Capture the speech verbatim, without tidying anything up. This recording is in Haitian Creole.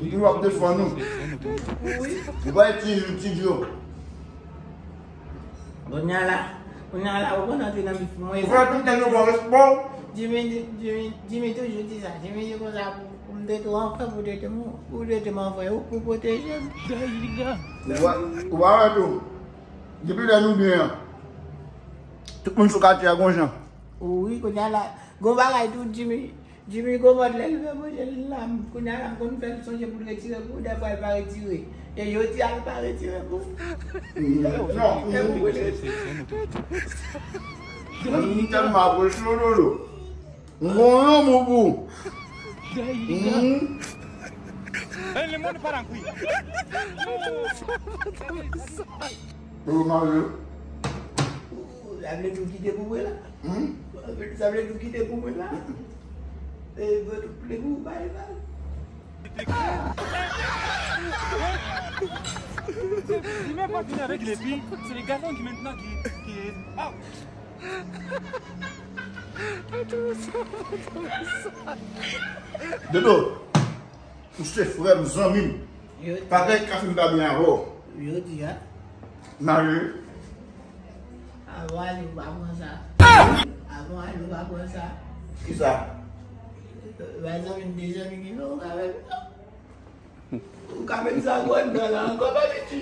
Li w ap defann ou. Wi. Ou pa ti, ti djo. Kounye a la, kounye a la, ou konn antre nan bif mwen. Ou konn antre nan bif mwen. Jimmy, Jimmy, Jimmy toujou di sa. Jimmy di konsa pou, pou m trete w an frè, pou trete m, pou trete m an frè, ou pou pwoteje m. Ou pa, ou pa wè tou. Depi lè nou byen an, tout moun sou katye a gon jan. Wi, kounye a la, gon bagay tou, Jimmy. Jimmy Gomòd lè l fè manje l la, kounye a la m konn fè l sonje pou l retire pou ou, dèfwa l pa retire. E jodi a l pa retire pou ou. Non, non. Mwen tèlman apresye w, Lolo. M gon lanmou pou ou. Hmm. Lolo, m ale. Sa vle di w kite pou mwen la? Hmm? Sa vle di w kite pou mwen la? E, mwen tou plen pou ou, bay, bay. Li menm pa vin avèk li, epi se le gason ki mentnan ki, ki, ah! Dodo, ou se frè m, zanmi m. Yo di. Pa gen ka fin pa byen avè w. Yo di, a. Mari. Avan ale, ou pa pran sa. Avan ale, ou pa pran sa. Kisa? Ba zanmi m de zanmi ki fè ou ka fè sa. Ou ka met sa gwo nan la ankò, pa piti.